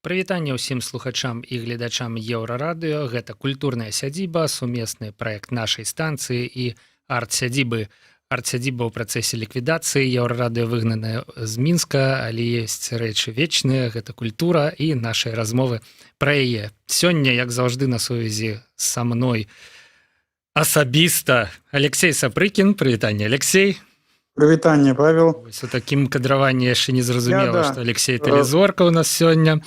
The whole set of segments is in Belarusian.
Прывітанне ўсім слухачам і гледачам Еўрарадыё. Гэта «Культурная сядзіба», сумесны праект нашай станцыі і арт-сядзібы. Арт-сядзіба ў працэсе ліквідацыі, Еўрарадыё выгнаная з Мінска, але ёсць рэчы вечныя, гэта культура і нашыя размовы пра яе. Сёння, як заўжды, на сувязі са мной асабіста Алексей Сапрыкін. Прывітанне, Алексей. Прывітанне, Павел. Вось у такім кадраванні яшчэ не зразумела, Я, да. што Алексей тэлезорка у нас сёння.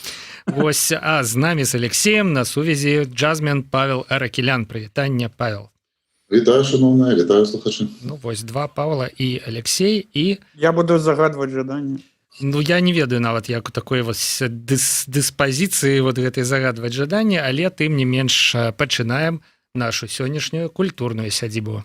Вось, а з намі, з Алексеем, на сувязі джазмен Павел Аракелян. Прывітанне, Павел. Вітаю, шаноўная, вітаю, слухачы. Ну вось, два Павла і Алексей і Я буду загадваць жаданне. Ну, я не ведаю нават, як у такой вось дыспазіцыі вот гэтай загадваць жаданне, але тым не менш пачынаем нашу сённяшнюю «Культурную сядзібу».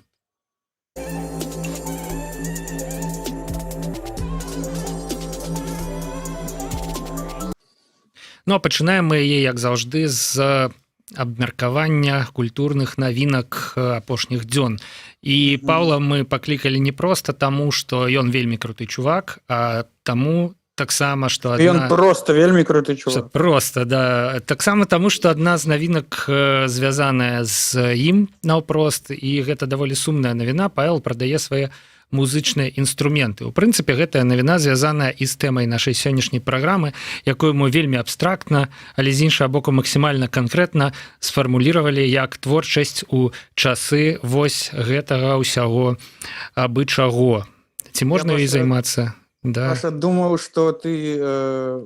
Ну а пачынаем мы яе, як заўжды, з абмеркавання культурных навінак апошніх дзён. І Паўла мы паклікалі не проста таму, што ён вельмі круты чувак, а таму таксама, што Ён адна... просто вельмі круты чувак. Просто, да. Таксама таму, што адна з навінак звязаная з ім наўпрост, і гэта даволі сумная навіна: Павел прадае свае музычныя інструменты. У прынцыпе, гэтая навіна звязаная і з тэмай нашай сённяшняй праграмы, якую мы вельмі абстрактна, але з іншага боку максімальна канкрэтна сфармуліравалі як творчасць у часы вось гэтага ўсяго абы чаго. Ці можна ёй займацца? Да. Паша, думаў, что ты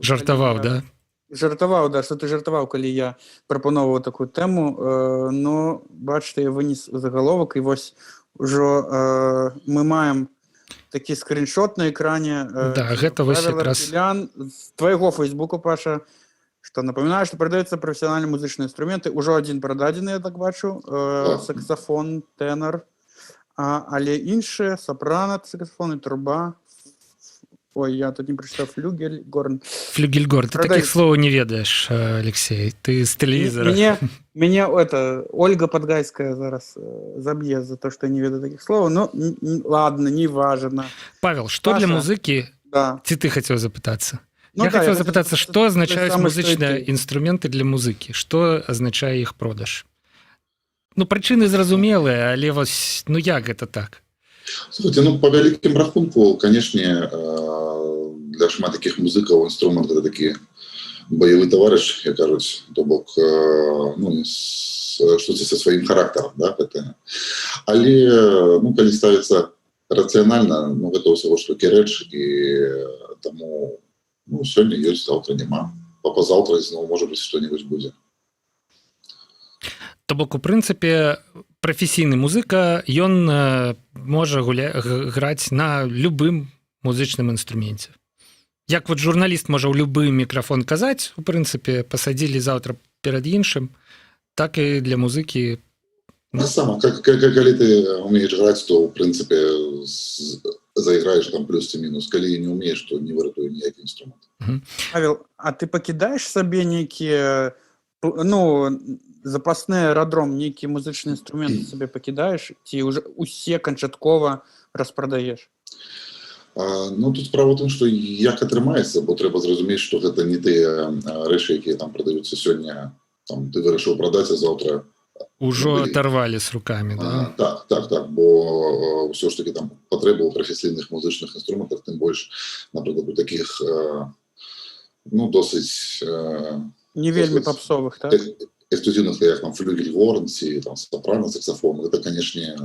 Жартаваў, калі я да? Жартаваў, да, что ты жартаваў, калі я прапановваў такую тэму, но бачыце, я вынес загаловак, і вось ужо мы маем такі скриншот на экране. Да, гэта вось Павел якраз- Аракелян з твайго фейсбуку, Паша, что напоминаю, что продаются профессиональные музычные инструменты. Ужо один продадзены, я так бачу, саксофон тенор, але іншыя сопрано саксофон і труба. Ой, я тут не прочитал: флюгель, горн. Флюгельгорн. Ты таких Продай. слоў не ведаеш, Алексей, ты з тэлевізора. Меня это Ольга Подгайская зараз заб'е за то, что я не ведаю таких слов. Но ладно, не важно. Павел, что для Паша. музыкі? Да. Ці ты хацеў запытацца? Ну Я да, хацеў я запытацца, хацеў што тое азначаюць самае, што і музычныя ты. інструменты для музыкі, што азначае іх продаж? Ну, прычыны зразумелыя, але вось, ну, як гэта так? Слухайте, ну, по вялікім рахунку, канешне, для шмат такіх музыкаў інструмент — гэта такі баявы таварыш, як кажуць, то бок ну, штосьці са сваім характарам, да, гэта. Але, ну, калі ставіцца рацыянальна, ну, гэта ўсяго ж такі рэч, і таму, ну, сёння ёсць, заўтра няма. Папазаўтра зноў, можа быць, што-небудзь будзе. То бок, у прынцыпе, прафесійны музыка, ён можа граць на любым музычным інструменце, як вот журналіст можа ў любы мікрафон казаць, у прынцыпе, пасадзілі заўтра перад іншым, так і для музыкі. Ну, сама, как, калі ты умеешь граць, то, в принципе, заиграешь там плюс ці мінус. Калі не умеешь, то не выратуе ніякі інструмент. Павел, а ты пакідаеш сабе нейкія ну, запасны аэрадром, нейкі музычны інструмент сабе пакідаеш ці уже усе канчаткова распрадаеш? Ну, тут справа ў тым, што як атрымаецца, бо трэба зразумець, што гэта не тыя рэчы, якія там прадаюцца сёння, там ты вырашыў прадаць, а заўтра Ужо былі. оторвали с руками, да? Так, бо ўсё ж таки там патрэба ў прафесійных музычных інструментах, тым больш, напрыклад, у такіх ну, досыць Не вельмі досыць папсовых, так? Эксклюзіўных, як там флюгельгорн ці там сопрано саксофон, гэта, канешне,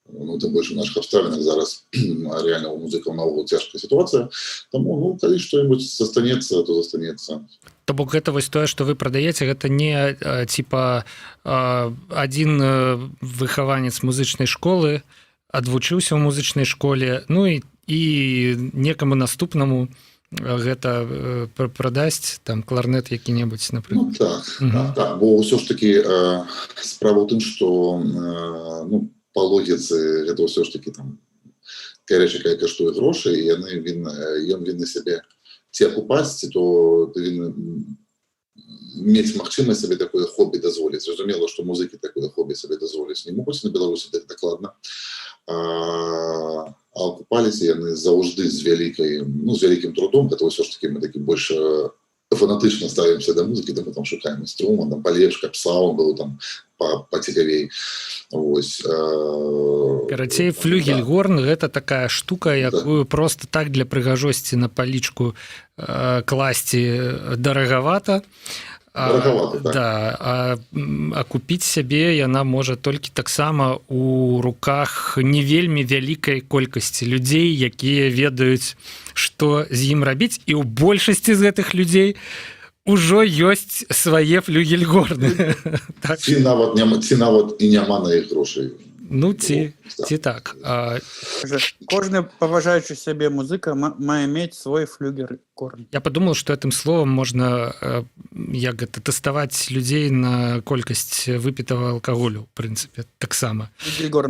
ну, тым больш у наших абставінах зараз реально у музыкаў наогул цяжкая сітуацыя. Таму, ну, калі что-нибудь застанецца, то застанецца. То бок гэта вось тое, што вы прадаеце, гэта не типа адзін выхаванец музычнай школы адвучыўся ў музычнай школе, ну і некаму наступнаму гэта прадасць там кларнет які-небудзь, напрыклад? Ну, так. Так, бо ўсё ж таки справа ў тым, что ну, по логіцы гэта ўсё ж таки там такая рэч, якая каштуе грошы, і яны вінна ён вінны сябе ці акупаць, ці то ты вінны мець магчымасць сабе такое хобі дазволіць. Зразумела, што музыкі такое хобі сабе дазволіць не могуць на Беларусі так дакладна, а акупаліся яны заўжды з вялікай, ну, з вялікім трудом. Гэта ўсё ж таки мы такі больш фанатычна ставімся да музыкі, то мы там шукаем інструмент, там палепш, каб саунд быў там пацікавей. Вось, Карацей, флюгельгорн, да, гэта такая штука, якую, да, просто так для прыгажосці на палічку класці дарагавата. Так. Да, а купіць сябе яна можа толькі таксама у руках не вельмі вялікай колькасці людзей, якія ведаюць, што з ім рабіць, і ў большасці з гэтых людзей ужо ёсць свае флюгельгорны. Так. Ці нават і няма на іх грошай. Ну, ці так. Кожны паважаючы сябе музыка мае мець свой флюгер-корн. Я подумал, что гэтым словом можна, як гэта, тэставаць людзей на колькасць выпітага алкаголю, в прынцыпе, таксама.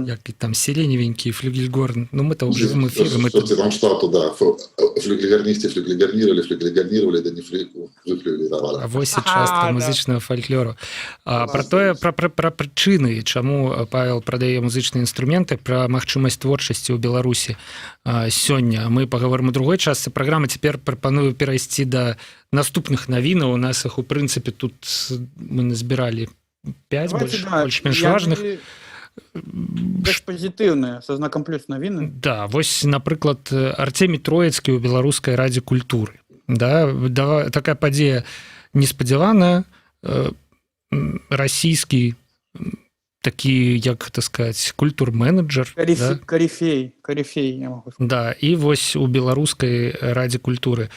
Як і там сиреневенькі флюгельгорн. Ну, мы то ў жывым эфіры, мы тут там штату, да, флюгельгарнісце флюгельгарнировали, флюгельгарнировали, да не выплюли. А вось і частка музычнага фальклору. Про тое, пра прычыны, чаму Павел прадае музычныя інструменты, пра магчымасць творчасці ў Беларусі сёння мы паговорым у другой частцы праграмы. Цяпер прапаную перайсці да наступных навінаў. У нас их, у прынцыпе, тут мы назбіралі 5 Давайте, больш, да, больш-менш важных. Больш пазітыўныя, са знакам плюс навіны. Да, вось, напрыклад, Арцемій Троіцкі ў Беларускай радзе культуры, да, такая падзея неспадзяваная, расійскі такі, як это сказать, культур-менеджер, Карифей, да? Карифей, карифей, я могу сказать. Да, і вось у Беларускай радзе культуры.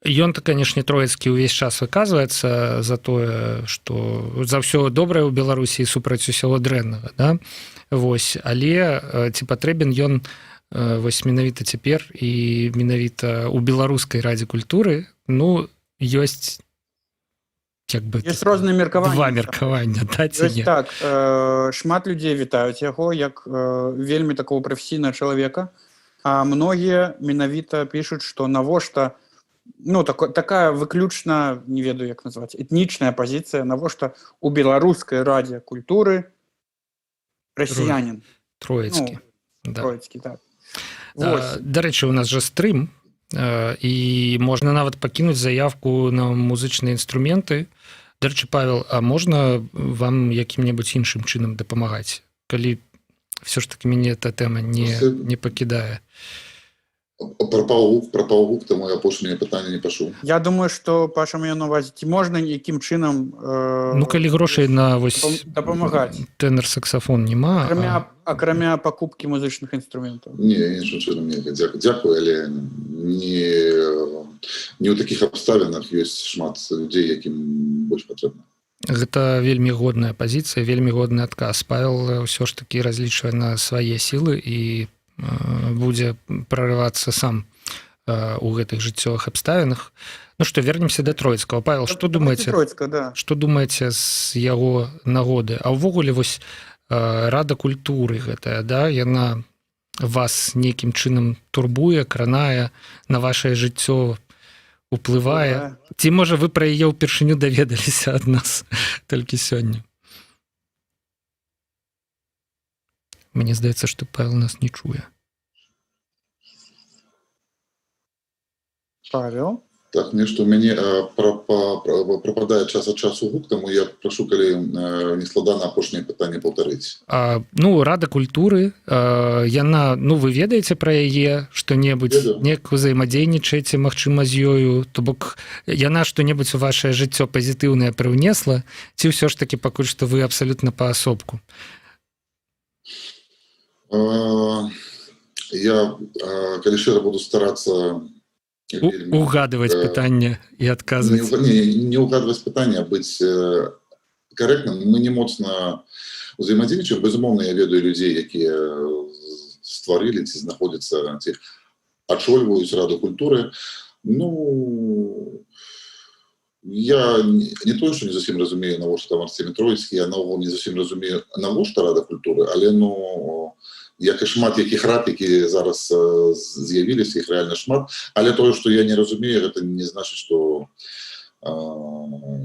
Ён-то, конечно, Троіцкі, увесь час выказваецца за тое, что за ўсё добрае ў Беларусі, супраць усяго дрэннага, да? Вось, але ці патрэбен ён вось менавіта цяпер і менавіта у Беларускай радзе культуры? Ну, ёсць як бы Ёсць розныя меркаванні. Два меркавання, да, ці Ёсць, не? Так, шмат людзей вітаюць яго як вельмі такого прафесійнага чалавека, а многія менавіта пішуць, што навошта, ну, такая выключна, не ведаю, як назваць, этнічная пазіцыя, навошта у Беларускай радзе культуры расіянин? Троіцкі, ну, да. Троіцкі, так. Вось. Дарэчы, у нас жа стрым, і можна нават пакінуць заявку на музычныя інструменты. Дарэчы, Павел, а можна вам якім-небудзь іншым чынам дапамагаць, калі все ж таки мяне эта тэма не пакідае? Прапаў гук, таму я апошняе пытанне не пачуў. Я думаю, что Паша мае на увазе, ці можна якім чынам Ну, калі грошай на вось дапамагаць. тэнар саксафон няма, акрамя, акрамя пакупкі музычных інструментаў. Не, іншым чынам не. Дзякую, але не ў такіх абставінах, ёсць шмат людзей, якім больш патрэбна. Гэта вельмі годная пазіцыя, вельмі годны адказ. Павел ўсё ж таки разлічвае на свае сілы і будзе прорывацца сам у гэтых жыццёвых абставінах. Ну что, вернемся до Троіцкага. Павел, что думаете? Троіцка, да. Что думаете з яго нагоды? А ўвогуле вось рада культуры гэтая, да, яна вас нейкім чынам турбуе, кранае, на ваше жыццё уплывае? Ці можа, вы пра яе ўпершыню даведаліся ад нас толькі сёння? Мне здаецца, што Павел нас не чуе. Павел? Так, нешта у мяне прападае час ад часу гук, таму я прашу, калі не складана, апошняе пытанне паўтарыць. Ну, рада культуры, яна, ну, вы ведаеце пра яе што-небудзь? Ведаю. Неяк узаемадзейнічаеце, магчыма, з ёю? То бок яна што-небудзь у ваше жыццё пазітыўнае прыўнесла ці ўсё ж таки пакуль што вы абсалютна паасобку? Я, калі шчыра, буду старацца вельмі, Угадываць пытанне і адказваць. Не угадываць пытанне, а быць карэктным. Мы не моцна узаемадзейнічаем. Безумоўна, я ведаю людзей, якія стварылі ці знаходзяцца, ці ачольваюць раду культуры. Ну, я не тое, што не зусім разумею, навошта там Арсений Троіцкі, я наогул не зусім разумею, навошта рада культуры, але, ну, як і шмат якіх рад, якія зараз з'явіліся, іх рэальна шмат, але тое, што я не разумею, гэта не значыць, што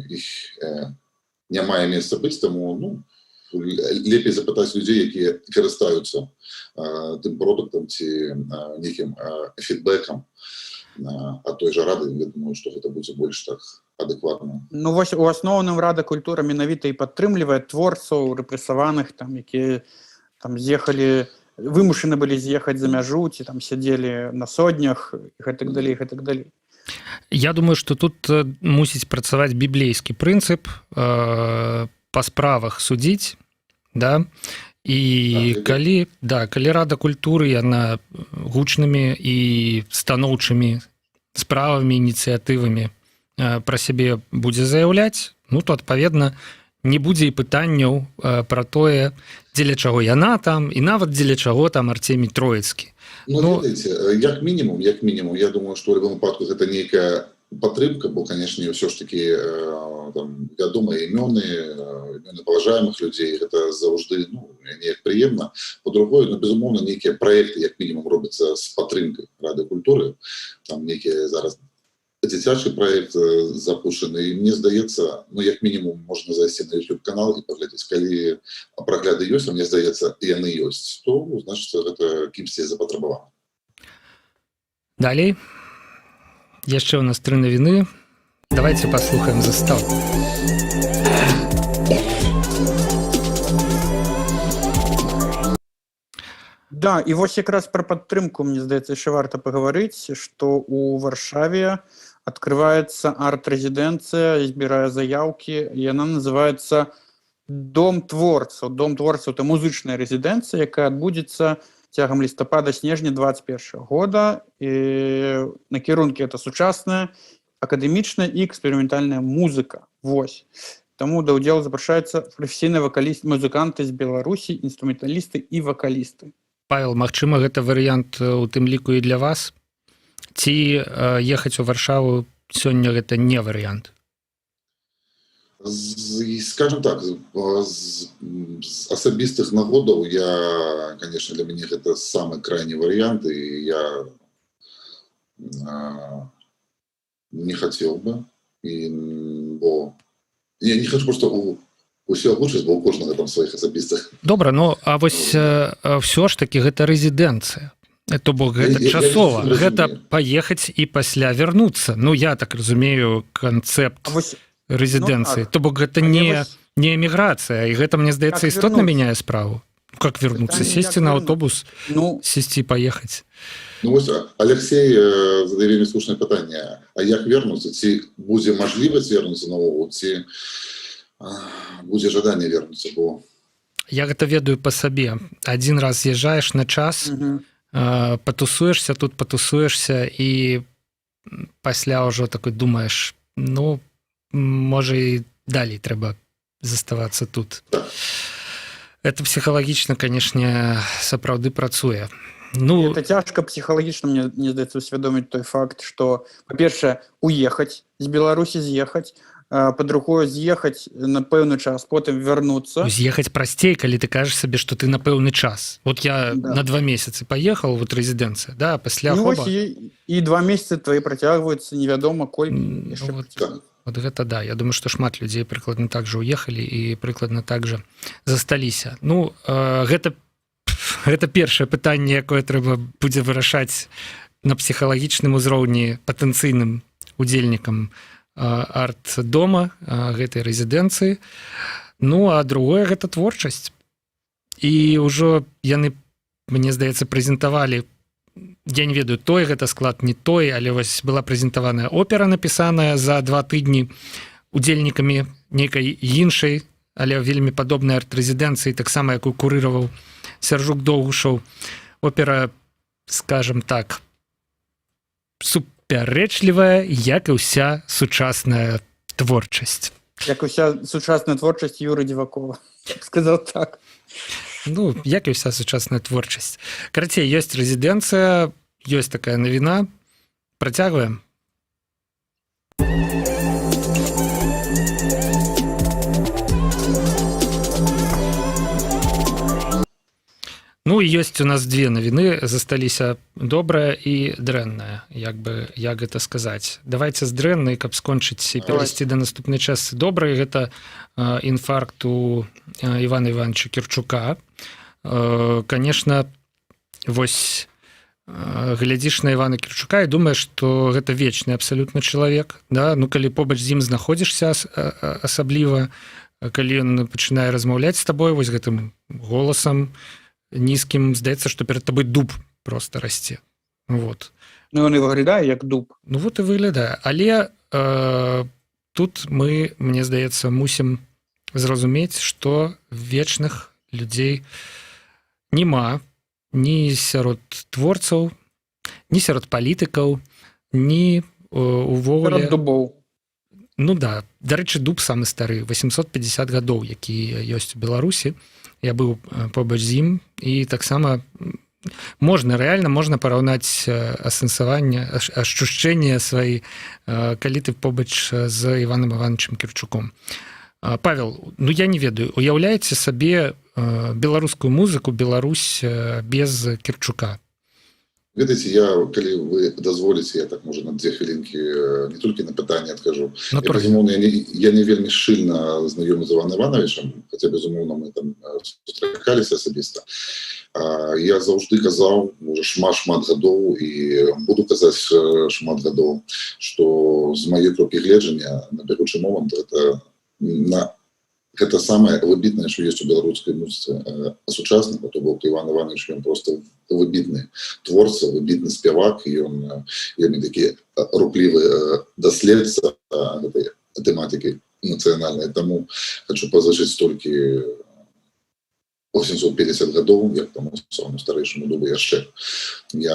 іх не мае месца быць, таму, ну, лепей запытаць людзей, якія карыстаюцца тым продуктам ці нейкім фідбэкам ад той жа рады. Я думаю, што гэта будзе больш так. адэкватна. Ну вось, у асноўным Рада культура менавіта і падтрымлівае творцаў рэпрэсаваных там, якія там з'ехалі, вымушаны былі з'ехаць за мяжу ці там сядзелі на соднях, гэтак далей, гэтак далей. Я думаю, что тут мусіць працаваць біблейскі прынцып па справах судзіць, да. І так, калі, да, калі Рада культуры, яна гучнымі і станоўчымі справамі, ініцыятывамі пра сябе будзе заяўляць, ну то, адпаведна, не будзе і пытанняў пра тое, дзеля чаго яна там і нават дзеля чаго там Арцемій Троіцкі. Ну, ведаеце, як мінімум, я думаю, что ў любом выпадку гэта нейкая падтрымка, бо, конечно, ўсё ж таки там вядомыя імёны паважаемых людзей, гэта заўжды, ну, неяк прыемна. По-другое, ну, безумоўна, нейкія праекты як мінімум робяцца з падтрымкай Рады культуры, там нейкія зараз дзіцячы проект запущены, і мне здаецца, ну, як мінімум можна зайсці на YouTube канал і паглядзець. Калі прагляды ёсць, а мне здаецца, яны ёсць, то, ну, значит, гэта кімсьці запатрабавана. Далей яшчэ у нас тры навіны. Давайте послухаем заставку. Да, і вось якраз пра падтрымку, мне здаецца, яшчэ варта пагаварыць, што у Варшаве открывается арт-рэзідэнцыя, збірае заяўкі. Яна называется «Дом творцаў». «Дом творцаў» — это музычная рэзідэнцыя, якая адбудзецца цягам лістапада, снежня 21 года, і накірункі — это сучасная, акадэмічная і эксперыментальная музыка. Вось. Таму да ўдзелу запрашаюцца прафесійныя вакаліст, музыканты з Беларусі, інструменталісты і вакалісты. Павел, магчыма, гэта варыянт у тым ліку і для вас, ці ехаць у Варшаву сёння гэта не варыянт? Скажем так, з асабістых нагодаў я, конечно, для мяне гэта самы крайні варыянт, і я не хотел бы, і бо я не хочу просто усё агучыць, бо у кожнага там сваіх асабістых. Добра, ну а вось ўсё ж таки гэта рэзідэнцыя, то бок гэта Я часова, не гэта разумею. паехаць і пасля вярнуцца. Ну, я так разумею канцэпт А вось рэзідэнцыі. Ну, так. То бок гэта Але не вось не эміграцыя, і гэта, мне здаецца, Як істотна вярнуцца? мяняе справу. Как вернуться? Пытанне, Сесці як на вярнуцца? аўтобус, Ну сесці і паехаць. Ну, вось, Алексей задае вельмі слушнае пытанне: А як вернуцца? Ці будзе мажлівасць вернуцца наогул, ці будзе жаданне вернуцца, бо Я гэта ведаю па сабе: один раз з'язджаеш на час, патусуешься тут, патусуешься, і пасля ўжо такой думаеш: ну, можа, і далей трэба заставацца тут. Это псіхалагічна, канешне, сапраўды працуе. Ну, Это цяжка псіхалагічна, мне здаецца, усвядоміць той факт, что, па-першае, уехаць з Беларусі, з'ехаць, па-другое, з'ехаць на пэўны час, потым вярнуцца. З'ехаць прасцей, калі ты кажаш сабе, што ты на пэўны час. Вот я на 2 месяцы паехал, вот рэзідэнцыя, да, пасля Ну, хоба. вось, і 2 месяцы твои працягваюцца невядома колькі яшчэ ну, вот. працягнуцца. Вот гэта да, я думаю, что шмат людзей прыкладна так же уехалі і прыкладна так же засталіся. Ну, гэта першае пытанне, якое трэба будзе вырашаць на псіхалагічным узроўні патэнцыйным удзельнікам арт-дома, гэтай рэзідэнцыі. Ну а другое — гэта творчасць, і ўжо яны, мне здаецца, прэзентавалі, я не ведаю, той гэта склад, не той, але вось была прэзентаваная опера, напісаная за 2 тыдні удзельнікамі нейкай іншай, але вельмі падобнай арт-рэзідэнцыі таксама, якую курыраваў Сяржук Доўгушаў. Опера, скажем так, супярэчлівая, як і ўся сучасная творчасць. Як уся сучасная творчасць Юры Дзівакова, я б сказал так. Ну, як і вся сучасная творчасць. Карацей, ёсць рэзідэнцыя, ёсць такая навіна. Працягваем. Ну і ёсць у нас две навіны засталіся, добрая і дрэнная, як бы, як гэта сказаць. Давайте з дрэннай, каб скончыць і перайсці да наступнай частцы добрай. Гэта інфаркт у Івана Івановича Кірчука. Конечно, вось Глядзіш на Івана Кірчука і думаеш, что гэта вечны абсалютна чалавек, да? Ну, калі побач з ім знаходзішся, асабліва калі ён пачынае размаўляць з табой вось гэтым голасам нізкім, здаецца, что перад табой дуб просто расце, вот. Ну, ён і выглядае як дуб. Ну вот і выглядае, але тут мы, мне здаецца, мусім зразумець, что вечных людзей няма ні сярод творцаў, ні сярод палітыкаў, ні увогуле. Сярод дубоў. Ну да, дарэчы, дуб самы стары, 850 гадоў, які ёсць у Беларусі. Я быў побач з ім, і таксама можна, рэальна можна параўнаць асэнсаванне, ощущения свои, калі ты побач з Іванам Іванавічам Кірчуком. Павел, ну я не ведаю, уяўляеце сабе беларускую музыку, Беларусь без Кірчука? Ведаеце, я, калі вы дазволіце, я так, можа, на 2 хвілінкі не толькі на пытанне адкажу. Я, Натуральна. безумоўна, я не вельмі шчыльна знаёмы з Іванам Іванавічам, хаця, безумоўна, мы там сустракаліся асабіста. Я заўжды казаў, уже шмат, шмат гадоў, і буду казаць шмат гадоў, што з маёй кропкі гледжання на бягучы момант гэта самае выбітнае, што ёсць у беларускай музыцы сучаснага, то бок Іван Іванавіч, ён просто выбітны творца, выбітны спявак, і ён вельмі такі руплівы даследца гэтай тэматыкі нацыянальнай. Таму хочу пазычыць толькі 850 гадоў, як таму самому старэйшаму дубу яшчэ. Я,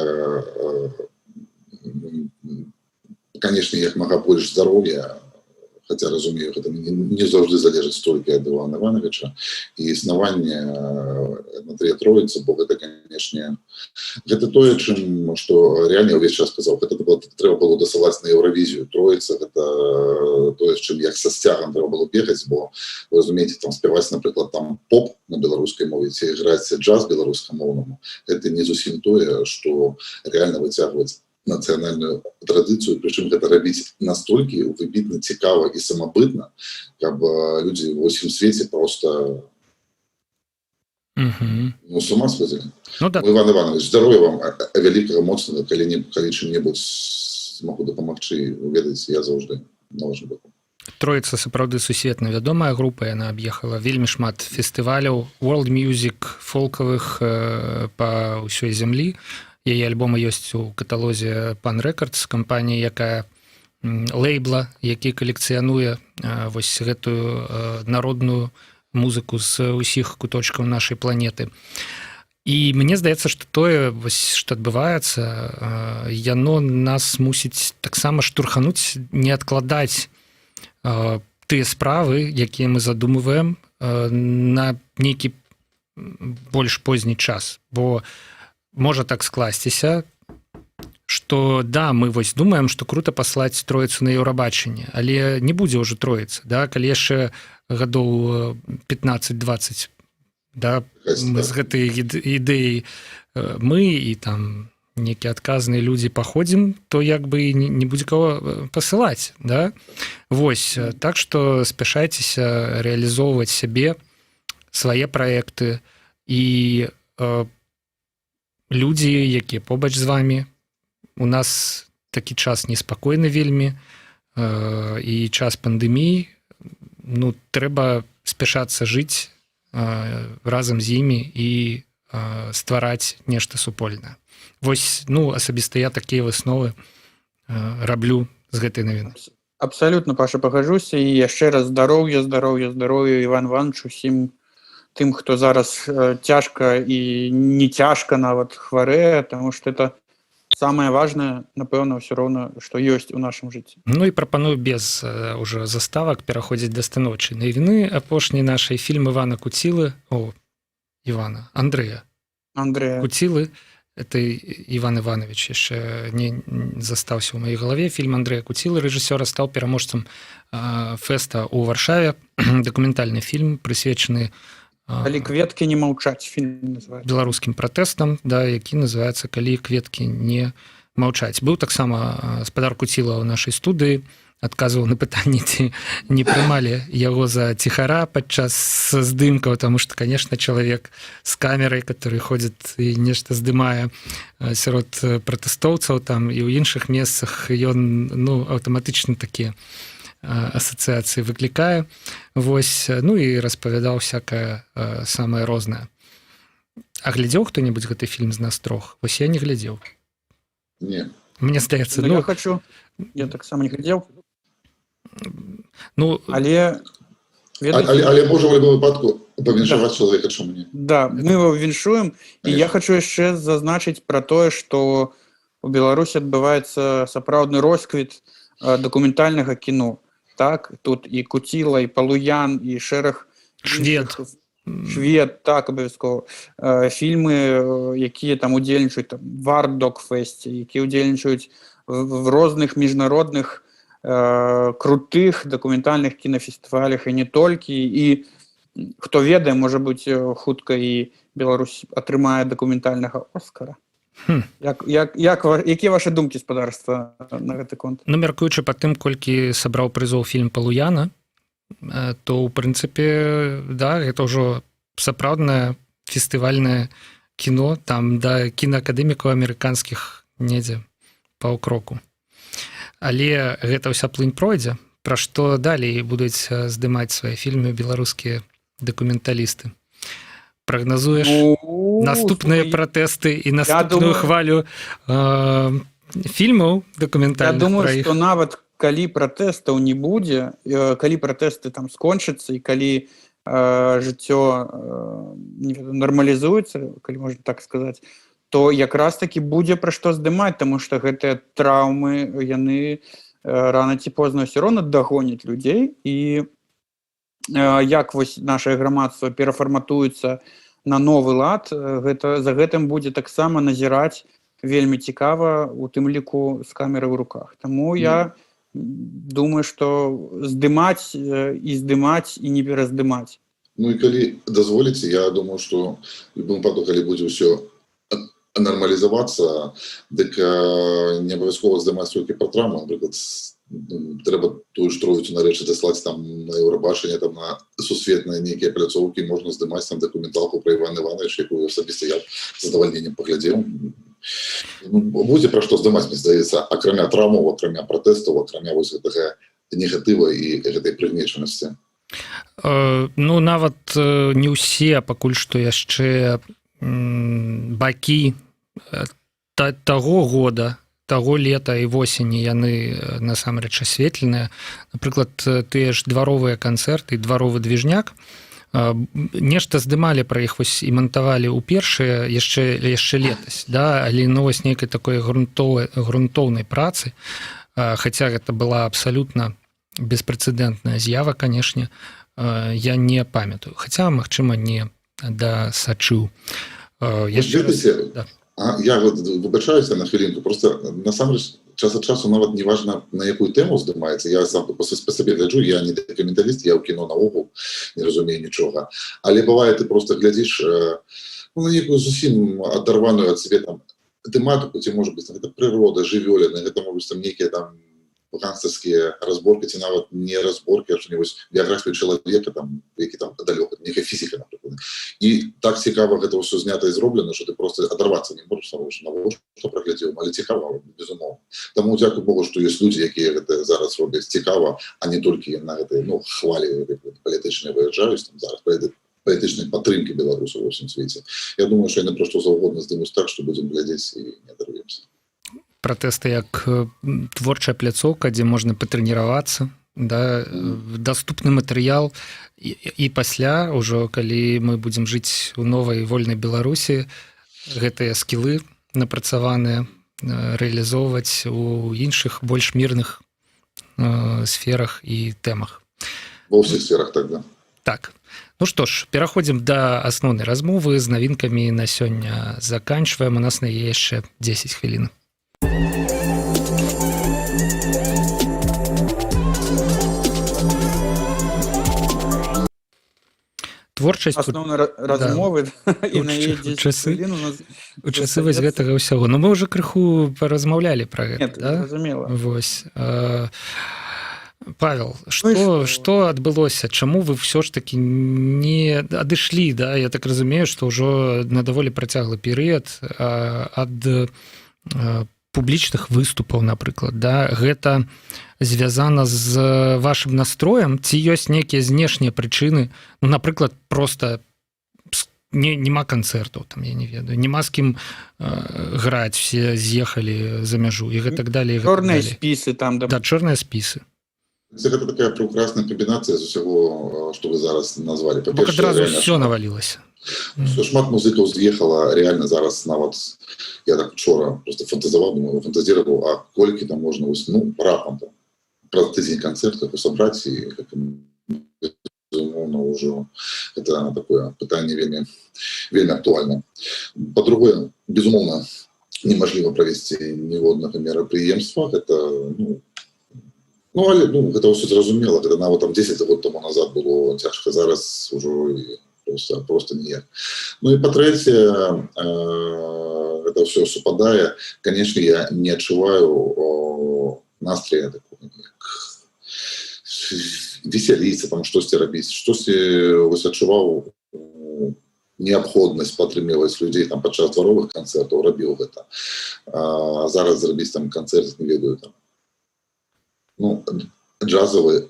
конечно, як мага больш здароўя, хотя разумею, гэта не заўжды залежыць столькі ад Івана Іванавіча, і існаванне на тры Троіцы, бо гэта, конечно, гэта тое, чым, што реально ўвесь час казаў, гэта было, трэба было дасылаць на Еўравізію Троіца, гэта тое, з чым як са сцягам трэба было бегаць, бо вы разумееце, там спяваць, напрыклад, там поп на беларускай мове ці іграць джаз беларускамоўнаму, это не зусім тое, што реально выцягваць нацыянальную традыцыю, прычым гэта рабіць настолькі выбітна, цікава і самабытна, каб людзі ва ўсім свеце просто ну, с ума сходили. Ну да. Ну, Іван Іванавіч, здароўя вам вялікага, моцнага, калі не калі чым-небудзь змагу дапамагчы, ведаеце, я заўжды на вашым боку. Троіца сапраўды сусветна вядомая група, яна аб'ехала вельмі шмат фестываляў world music, фолкавых па ўсёй зямлі. Яе альбомы ёсць у каталозе Pan Records, кампаніі, якая лейбла, які калекцыянуе вось гэтую народную музыку з усіх куточкаў нашай планеты. І мне здаецца, что тое вось, што адбываецца, яно нас мусіць таксама штурхануць не адкладаць тыя справы, якія мы задумываем, на нейкі больш позні час, бо можа так скласціся, что да, мы вось думаем, что круто паслаць Троіцу на Еўрабачанне, але не будзе ўжо Троіцы, да, калі яшчэ гадоў 15-20, да, мы з гэтай ідэяй, мы і там нейкія адказныя людзі, паходзім, то як бы не будзе кого пасылаць, да. Вось, так что спяшайцеся рэалізоўваць сябе, свае праекты, і людзі, якія побач з вами. У нас такі час неспакойны вельмі і час пандэміі, ну, трэба спяшацца жыць разам з імі і ствараць нешта супольнае. Вось, ну, асабіста я такія высновы раблю з гэтай навіны. Абсалютна, Паша, пагажуся, і яшчэ раз здароўя, здароўя, здароўя Іван Іванавіч, усім тым, хто зараз цяжка і не цяжка нават хварэе, тому что это самое важное, напэўна, ўсё роўна, што ёсць у нашым жыцці. Ну і прапаную без уже заставак пераходзіць да станоўчай навіны апошняй нашай. Фільм Івана Куцілы, о, Івана, Андрэя Андрэя Куцілы, это Іван Іванавіч яшчэ не застаўся ў маёй галаве. Фільм Андрэя Куцілы, рэжысёра, стаў пераможцам фэста ў Варшаве. Дакументальны фільм, прысвечаны «Калі кветкі не маўчаць» фільм называется. Беларускім пратэстам, да, які называется «Калі кветкі не маўчаць. Быў таксама спадар Куціла ў нашай студыі, адказваў на пытанне, ці не прымалі яго за ціхара падчас здымкаў, потому что, конечно, чалавек с камерой, который ходит і нешта здымае сярод пратэстоўцаў там і ў іншых месцах, ён, ну, аўтаматычна такія асацыяцыі выклікае. Вось, ну і распавядаў всякое самае рознае. А глядзеў хто-небудзь гэты фільм з нас трох? Вось я не глядзеў. Не. Мне здаецца, ну, я хочу, я таксама не глядзеў. Ну, але ведаеце, але можа, в любом выпадку павіншаваць, да, чалавека, чаму не? Да, мы его віншуем. І я хочу яшчэ зазначыць про тое, что у Беларусі адбываецца сапраўдны росквіт дакументальнага кіно. Так, тут і Куціла, і Палуян, і шэраг Швед. Швед, так, абавязкова. Фільмы, якія там удзельнічаюць там Вардокфесце, якія удзельнічаюць в розных міжнародных крутых дакументальных кінафестывалях і не толькі. І хто ведае, можа быць, хутка і Беларусь атрымае дакументальнага Оскара. Як, якія ваши думкі, спадарства, на гэты конт? Ну, мяркуючы па тым, колькі сабраў прызоў фільм Палуяна, то ў прынцыпе, да, гэта ўжо сапраўднае фестывальнае кіно, там да кінаакадэмікаў амерыканскіх недзе паўкроку. Але гэта ўся плынь пройдзе. Пра што далей будуць здымаць свае фільмы беларускія дакументалісты? Прагназуеш, ну, наступныя пратэсты і наступную хвалю фільмаў дакументальных? Я думаю, что нават калі пратэстаў не будзе, калі пратэсты там скончацца і калі жыццё нармалізуецца, калі можна так сказаць, то якраз таки будзе пра што здымаць, тому что гэтыя траўмы, яны рана ці позна ўсё роўна дагоняць людзей. І як вось наше грамадства перафарматуецца на новы лад, гэта за гэтым будзе таксама назіраць вельмі цікава, у тым ліку з камеры ў руках. Таму я думаю, что здымаць і здымаць, і не пераздымаць. Ну і калі дазволіце, я думаю, что любым выпадку, калі будзе ўсё нармалізавацца, дык не абавязкова здымаць толькі пра травму. Напрыклад, ну, трэба тую ж Троіцу нарэшце даслаць там на Еўрабачанне, там на сусветныя нейкія пляцоўкі, можна здымаць там дакументалку пра Івана Івановича, якую асабіста я з задавальненнем паглядзеў. Ну, будзе пра што здымаць, мне здаецца, акрамя траўмаў, акрамя пратэстаў, акрамя вось гэтага негатыва і гэтай прыгнечанасці. Ну, нават не ўсе пакуль што яшчэ бакі таго года, таго лета і восені, яны насамрэч асветленыя. Напрыклад, тыя ж дваровыя канцэрты, дваровы движняк, нешта здымалі пра іх вось і мантавалі ў першыя яшчэ летась, да, але, ну, вось нейкай такой грунтоўнай працы, хаця гэта была абсалютна беспрэцэдэнтная з'ява, канешне, я не памятаю, хаця, магчыма, не дасачыў. Яшчэ раз, да. Я вот выбачаюся на хвілінку, просто насамрэч час ад часу нават не важна, на якую тэму здымаецца. Я сам па сабе гляджу, я не дакументаліст, я ў кіно наогул не разумею нічога, але бывае, ты просто глядзіш, ну, на некую зусім адарваную ад сябе там тэматыку, ці, может быть, гэта прырода, жывёліны, гэта могуць там нейкія там гангстарскія разборкі, ці нават не разборкі, а что-нибудь біяграфію чалавека там, які там далёка, некая фізіка, напрыклад, і так цікава гэта ўсё знята і зроблена, что ты просто адарвацца не можешь, што праглядзеў, але цікава, безумоўна. Таму дзякуй Богу, што ёсць людзі, якія гэта зараз робяць цікава, а не толькі на гэтай, ну, хвалі палітычнай выязджаюць там зараз, палітычнай падтрымкі беларусаў ва ўсім свеце. Я думаю, что яны просто заўгодна здымуць так, што будзем глядзець і не адарвемся. Пратэсты як творчая пляцоўка, дзе можна патрэніравацца, да, даступны матэрыял, і пасля ўжо, калі мы будзем жыць у новай вольнай Беларусі, гэтыя скілы напрацаваныя рэалізоўваць у іншых, больш мірных сферах і тэмах. Ва ўсіх сферах тогда. Так. Ну што ж, пераходзім да асноўнай размовы. З навінкамі на сёння заканчваем, у нас на яе яшчэ 10 хвілін. творчасць Асноўна размовы, да. І на часы у часы вось гэтага ўсяго. Но мы уже крыху паразмаўлялі про гэта. Нет, да? Зразумела. Вось, Павел, что, ну, что адбылося, чаму вы все ж таки не адышлі, да, я так разумею, что ўжо на даволі працяглы перыяд ад публічных выступаў, напрыклад, да? Гэта звязана з вашим настроем ці ёсць нейкія знешнія прычыны? Ну, напрыклад, просто не няма канцэртаў там, я не ведаю, няма з кім граць, все з'ехалі за мяжу і гэтак далее. Чорныя спісы там. Да, чорныя спісы. Гэта такая прекрасная камбінацыя з усяго, что вы зараз назвали. Адразу все навалілася. Шмат музыкаў з'ехала реально зараз. Нават я так учора просто фантазаваў, думаю, фантазироваў, а колькі там можна, ну, рапам там праз тыдзень канцэрт сабраць, і безумоўна, ўжо это такое пытанне вельмі, вельмі актуальна. По-другое, безумоўна, немажліва правесці ніводнага мерапрыемства. Это, ну, але, ну, гэта ўсё зразумела, гэта нават там 10 год тому назад было цяжка, зараз ўжо просто ніяк. Ну і па-трэцяе, это все супадае. Конечно, я не адчуваю настроя такого, як весяліцца там, штосьці рабіць, штосьці вось адчуваў неабходнасць падтрымліваць людзей там падчас дваровых канцэртаў, рабіў гэта. А зараз зрабіць там канцэрт, не ведаю, там, ну, джазавы,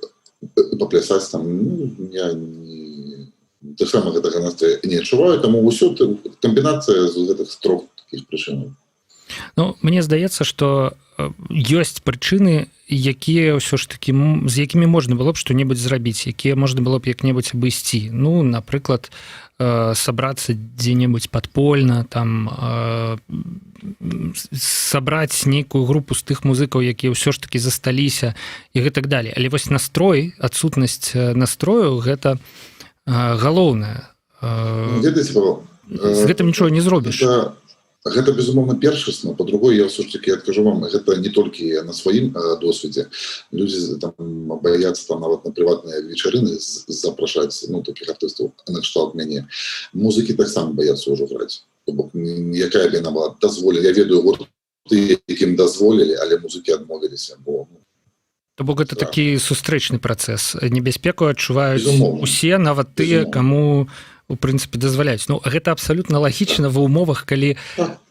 паплясаць там, ну, я не, таксама гэтага настроя не адчуваю, таму ўсё камбінацыя з гэтых трох таких прычынаў. Ну, мне здаецца, что ёсць прычыны, якія ўсё ж таки, з якімі можна было б што-небудзь зрабіць, якія можна было б як-небудзь абысці. Ну, напрыклад, сабрацца дзе-небудзь падпольна там, сабраць нейкую групу з тых музыкаў, якія ўсё ж таки засталіся, і гэтак далее. Але вось настрой, адсутнасць настрою — гэта галоўнае. Ведаеце, Павел, з гэтым нічого не зробіш. Гэта, безумоўна, першасна. По-другое, я ўсё ж таки адкажу вам, гэта не толькі на сваім досведзе. Людзі там баяцца там нават на прыватныя вечарыны запрашаць, ну, таких артыстаў накшталт мяне. Музыкі таксама баяцца ўжо граць. То бок якая б яна была дазволена, я ведаю гурты, якім дазволілі, але музыкі адмовіліся, бо, ну, То бок гэта такі сустрэчны працэс, небяспеку адчуваюць Безумоўна. усе, нават тыя, Безумоўна. каму у прынцыпе дазваляюць. Ну, гэта абсалютна лагічна ва ўмовах, калі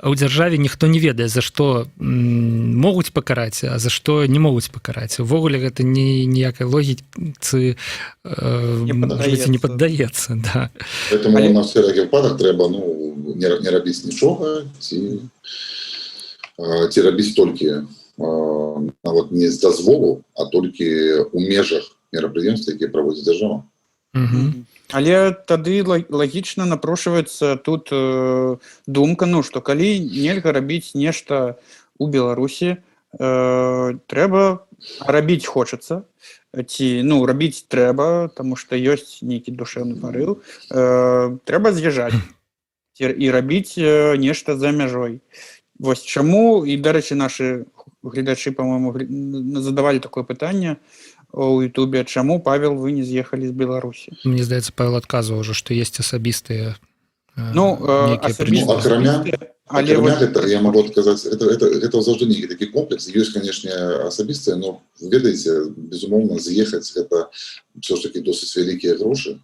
у дзяржаве ніхто не ведае, за што могуць пакараць, а за што не могуць пакараць. Увогуле гэта ні ніякай логіцы Не может быть, не паддаецца. паддаецца, да. Поэтому на всякий выпадак трэба, ну, не рабіць нічога ці рабіць толькі нават не з дазволу, а толькі ў межах мерапрыемства, якія праводзіць дзяржава. Але тады лагічна напрошваецца тут думка, ну, што калі нельга рабіць нешта у Беларусі, трэба рабіць хочацца ці, ну, рабіць трэба, таму што ёсць нейкі душэўны парыў, трэба з'язджаць і рабіць нешта за мяжой. Вось чаму і, дарэчы, нашы гледачы, по-моему, задавалі такое пытанне у Ютубе: чаму, Павел, вы не з'ехалі з Беларусі? Мне здаецца, Павел адказваў ўжо, што есть асабістыя Ну, нейкія асабістыя, прычыны. Ну, але акрамя вось гэтага, я могу адказаць, это заўжды нейкі такі комплекс ёсць, конечно, асабістыя, но, ведаеце, безумоўна, з'ехаць — гэта все ж таки досыць вялікія грошы.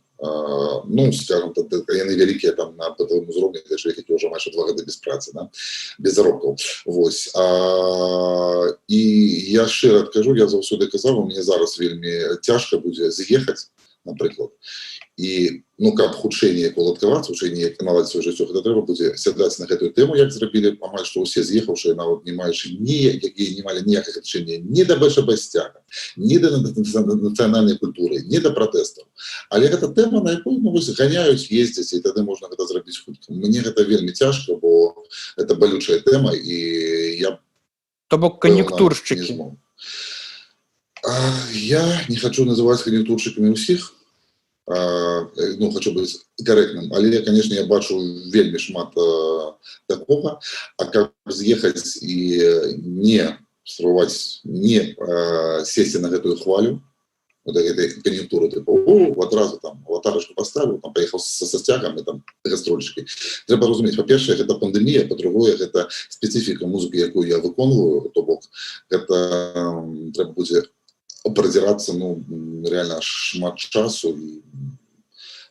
Ну, скажем так, яны вялікія там на бытавым узроўні для чалавека, які ўжо майже 2 гады без працы, да? Без заробкаў. Вось, і я шчыра адкажу, я заўсёды казаў, у мяне зараз вельмі цяжка будзе з'ехаць, напрыклад, і, ну, каб хутчэй неяк уладкавацца, хутчэй неяк наладзіць сваё жыццё, гэта трэба будзе сядаць на гэтую тэму, як зрабілі амаль што ўсе з'ехаўшыя, нават не маючы ні, якія не малі ніякага дачынення ні да БЧБ сцяга, ні да нацыянальнай культуры, ні да пратэстаў. Але гэта тэма, на якую, ну, вось, ганяюць, ездзяць, і тады можна гэта зрабіць хутка. Мне гэта вельмі цяжка, бо это балючая тэма, і я То бок пэўна, не кан'юнктуршчыкі. змог. Я не хочу называть кан'юнктуршчыкамі ўсіх, ну, хочу быць карэктным, але, конечно, я бачу вельмі шмат такога. А каб з'ехаць і не спрабаваць не сесці на гэтую хвалю. Вот этой конъюнктуры, типа, о, адразу там аватарочку поставил, там поехал со сцягам и там гастрольчики. Трэба разумець, па-першае, гэта пандемія, па-другое, гэта спецыфіка музыкі, якую я выконваю, то бок гэта трэба будзе прадзірацца, ну, реально шмат часу, і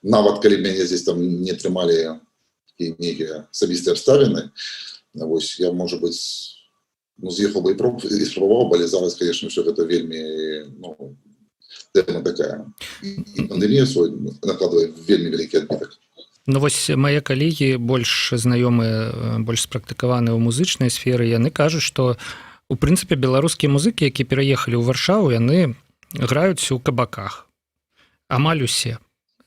нават калі мяне здесь там не трымалі нейкія асабістыя абставіны, вось я, может быть, ну, з'ехаў бы і спрабаваў, але зараз, конечно, все гэта вельмі, ну, тэма такая, і пандемія свой накладвае вельмі вялікі адбітак. Ну вось мае калегі, больш знаёмыя, больш спрактыкаваныя ў музычнай сферы, яны кажуць, што у прынцыпе беларускія музыкі, які пераехалі ў Варшаву, яны граюць у кабаках амаль усе.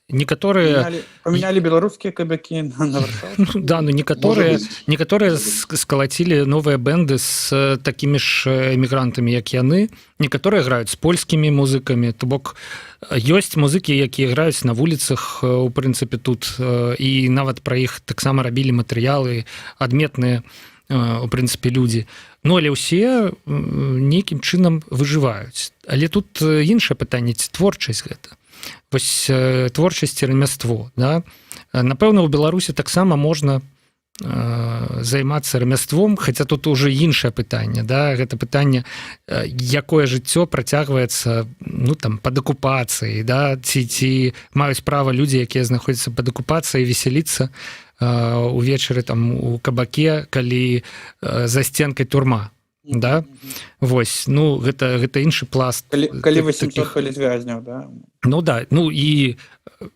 Некаторыя Памянялі беларускія кабакі на Ну, да, ну некаторыя скалацілі новыя бэнды з такімі ж эмігрантамі, як яны, некаторыя граюць з польскімі музыкамі. То бок ёсць музыкі, якія граюць на вуліцах, у прынцыпе, тут, і нават пра іх таксама рабілі матэрыялы адметныя, у прынцыпе, людзі. Ну але ўсе нейкім чынам выжываюць. Але тут іншае пытанне: ці творчасць гэта? Вось творчасць і рамяство, да? Напэўна, у Беларусі таксама можна займацца рамяством, хаця тут уже іншае пытанне, да? Гэта пытанне, якое жыццё працягваецца, ну, там, под акупацыяй, да, ці маюць права людзі, якія знаходзяцца под акупацыяй, весяліцца увечары там у кабаке, калі за сценкай турма, да? Вось, ну, гэта іншы пласт. Калі 800 палітвязняў, да? Ну да, ну і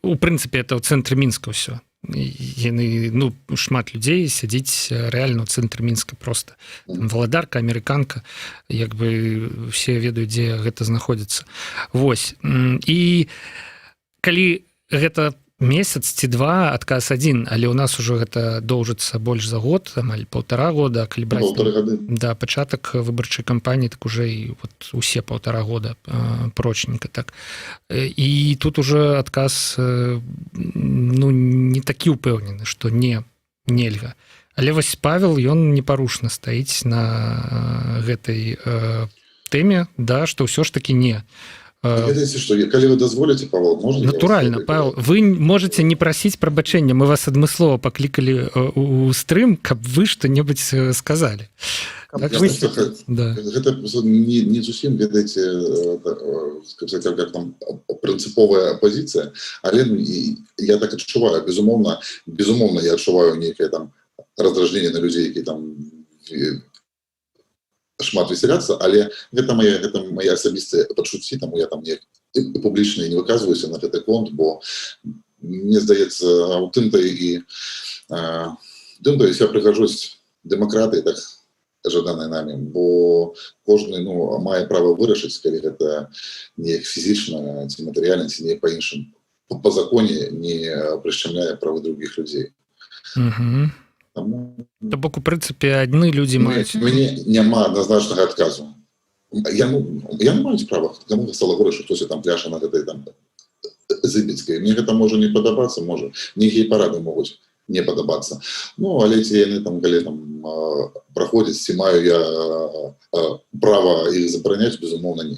у прынцыпе это ў цэнтры Мінска ўсё. Яны, ну, шмат людзей сядзіць рэальна ў цэнтры Мінска просто. Там Валадарка, Амерыканка, як бы все ведаюць, дзе гэта знаходзіцца. Вось, і калі гэта месяц ці два, адказ адзін, але у нас ужо гэта доўжыцца больш за год, амаль полтора года, калі браць Полторы гады. Да, пачатак выбарчай кампаніі, так уже і вот усе полтора года прочненько так. І тут уже адказ ну, не такі упэўнены, что не, нельга. Але вось Павел, ён непарушна стаіць на гэтай тэме, да, что ўсё ж таки не. Ведаеце што, калі вы дазволіце, Павел, можна я вас Натуральна, пераб'ю? Павел, вы можете не прасіць прабачэння, мы вас адмыслова паклікалі у стрым, каб вы что-небудзь сказали. Каб Так, Я высветліць. просто Да. Гэта просто не зусім, ведаеце, сказать, как там, прынцыповая пазіцыя, але, ну, і я так адчуваю. Безумоўна, я адчуваю нейкае там раздражненне на людзей, які там шмат весяляцца, але гэта моя асабістыя пачуцці, таму я там не публічна не выказваюся на гэты конт, бо мне здаецца, у тым-то і тым-то і вся прыгажосць дэмакратыі, так жаданай намі, бо кожны, ну, мае права вырашыць, калі гэта неяк фізічна ці матэрыяльна, ці не па-іншым по законе не прышчамляе правы другіх людзей. Таму То бок у прынцыпе адны людзі маюць мяне няма адназначнага адказу. Я, ну, я не маю права, каму стала горай, што хтось там пляша на гэтай там Зыбіцкай. Мне гэта можа не падабацца, можа, мне гей-парады могуць не падабацца. Ну, але ці яны там, калі там праходзяць, ці маю я права іх забараняць? Безумоўна, не.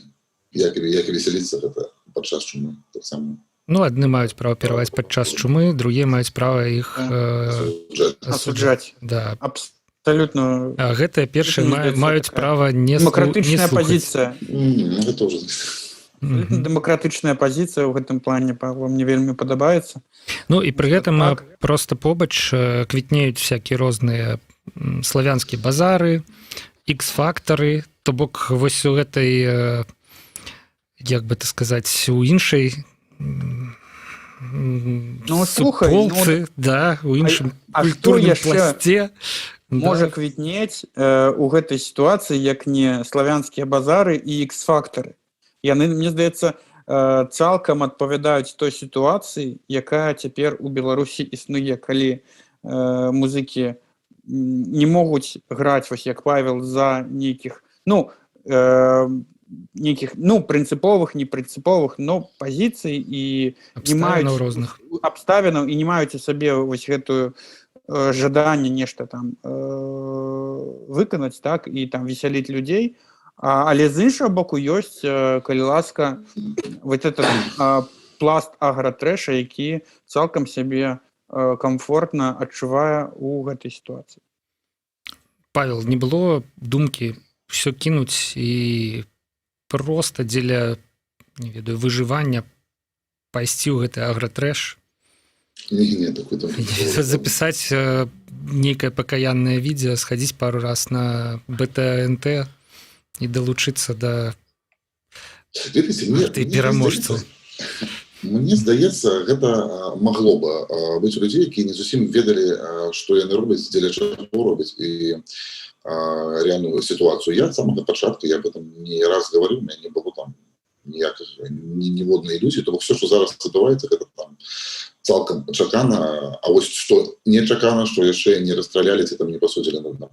Як і весяліцца гэта падчас чумы таксама. Ну, адны маюць права піраваць падчас чумы, другія маюць права іх Асуджаць. Асуджаць. Да. Абсолютно. А гэтыя першыя Гэта, мне здаецца, маюць такая права не дэмакратычная слухаць. пазіцыя. Ну, гэта уже Дэмакратычная пазіцыя ў гэтым плане, Павла, мне вельмі падабаецца. Ну і пры гэтым Так. просто побач квітнеюць всякие розныя славянскія базары, X-фактары. То бок вось у гэтай, як бы это сказаць, у іншай Ну, слухай, ну, суполцы, да, у іншым а што культурным яшчэ пласце, можа да. квітнець у гэтай сітуацыі, як не славянскія базары і X-фактары? Яны, мне здаецца, цалкам адпавядаюць той сітуацыі, якая цяпер у Беларусі існуе, калі музыкі не могуць граць, вось як Павел, за нейкіх, ну, нейкіх, ну, прынцыповых, не прынцыповых, но пазіцый і не маюць абставінаў розных. Абставінаў і не маюць у сабе вось гэтую жаданне нешта там выканаць, так, і там весяліць людзей. Але з іншага боку ёсць, калі ласка, вот этот пласт агратрэша, які цалкам сябе комфортна адчувае у гэтай сітуацыі. Павел, не было думкі все кінуць і просто дзеля, не ведаю, выжывання пайсці ў гэты агратрэш? Не, такой думкі не было. Запісаць нейкае пакаяннае відэа, схадзіць пару раз на БТНТ і далучыцца да Ведаеце, ты мне пераможцаў. Мне здаецца, гэта магло бы быць у людзей, якія не зусім ведалі, што яны робяць, дзеля чаго робяць, і рэальную сітуацыю. Я ад самага пачатку, я об этом не раз говорю, у меня не было там ніякага ніводнай ілюзіі, то бок все, што зараз адбываецца, гэта там цалкам чакана. А вось што нечакана, што яшчэ не расстралялі ці там не пасудзілі на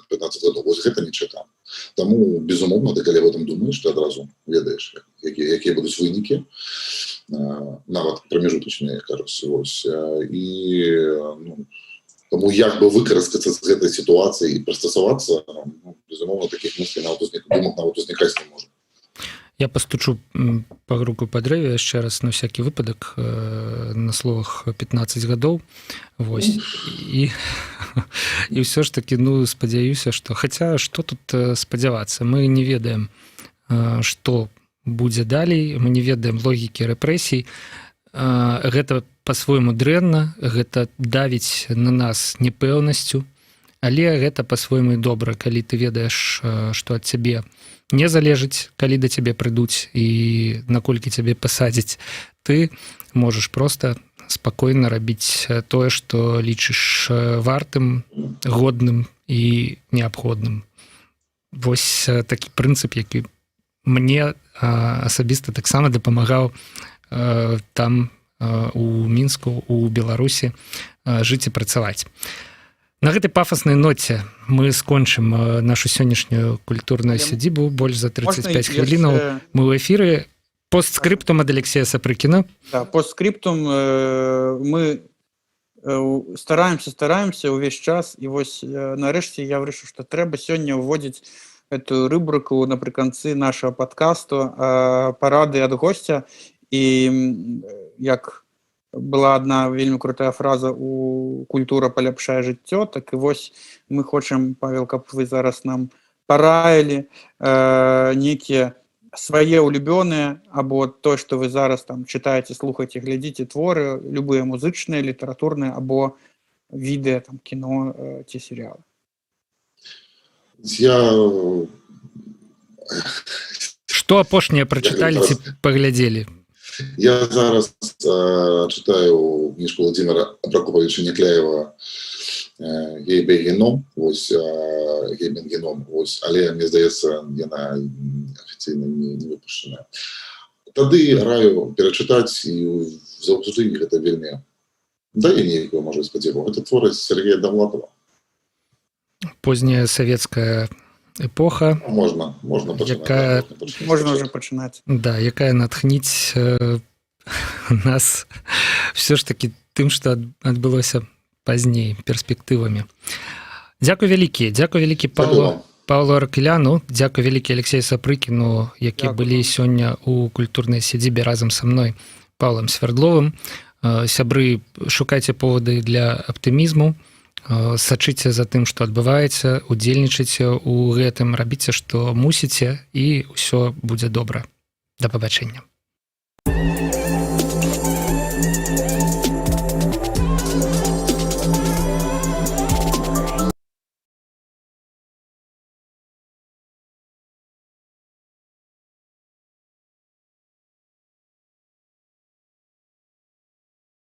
15 гадоў, вось гэта нечакана. Таму, безумоўна, ты калі об этом думаеш, ты адразу ведаеш, якія будуць вынікі, нават прамежутачныя, кажуць. Вось, і ну, таму як бы выкарыстацца з гэтай сітуацыі і прыстасавацца, ну, безумоўна, такіх мыслей нават узнік, думак нават узнікаць не можа. Я пастучу па руку па дрэве яшчэ раз на всякий выпадак, на словах 15 гадоў. Вось, і ўсё ж таки, ну, спадзяюся, что, хаця что тут спадзявацца, мы не ведаем, что будзе далей, мы не ведаем логікі рэпрэсій. Гэта по-свойму дрэнна, гэта давіць на нас непэўнасцю, але гэта по-свойму і добра, калі ты ведаеш, што ад цябе не залежыць, калі да цябе прыйдуць і наколькі цябе пасадзіць. Ты можаш просто спакойна рабіць тое, што лічыш вартым, годным і неабходным. Вось такі прынцып, які мне асабіста таксама дапамагаў там, у Мінску, у Беларусі жыць і працаваць. На гэтай пафаснай ноце мы скончым нашу сённяшнюю «Культурную Але сядзібу». Больш за 35 Можна хвілінаў яшчэ мы ў эфіры. Постскрыптум ад Алексея Сапрыкіна. Да, постскриптум. Мы стараемся увесь час, і вось нарэшце я вырашыў, што трэба сёння ўводзіць эту рубрыку напрыканцы нашага подкасту, парады ад госця. І як была одна вельмі крутая фраза у «Культура паляпшае жыццё», так і вось мы хочам, Павел, каб вы зараз нам параілі некія свае улюбёныя або то, што вы зараз там чытаеце, слухаеце, глядзіце, творы любыя, музычныя, літаратурныя або відэа, там, кіно ці серыялы. Я Што апошняе прачыталі ці паглядзелі? Я зараз читаю кніжку Владимира Прокоповича Некляева «Гейбе геном», вось, «Гейбен геном», вось, але мне здаецца, яна афіцыйна не выпушчаная. Тады раю перачытаць, і заўжды гэта вельмі дае нейкую, можа, спадзеву. Гэта творы Сергея Довлатова. Поздняя савецкая эпоха. Можна пачынаць, можна пачынаць. Можна уже пачынаць. Да, якая натхніць нас все ж таки тым, что адбылося пазней, перспектывамі. Дзякуй вялікі, дзякуй вялікі Дзякуй Павлу вам. Павлу Аракеляну, дзякуй вялікі Алексею Сапрыкіну, які Дзякуй былі вам. сёння у «Культурнай сядзібе» разам са мной, Павлом Свердловым. Сябры, шукайце поводы для аптымізму, сачыце за тым, што адбываецца, удзельнічайце ў гэтым, рабіце, што мусіце, і ўсё будзе добра. Да пабачэння.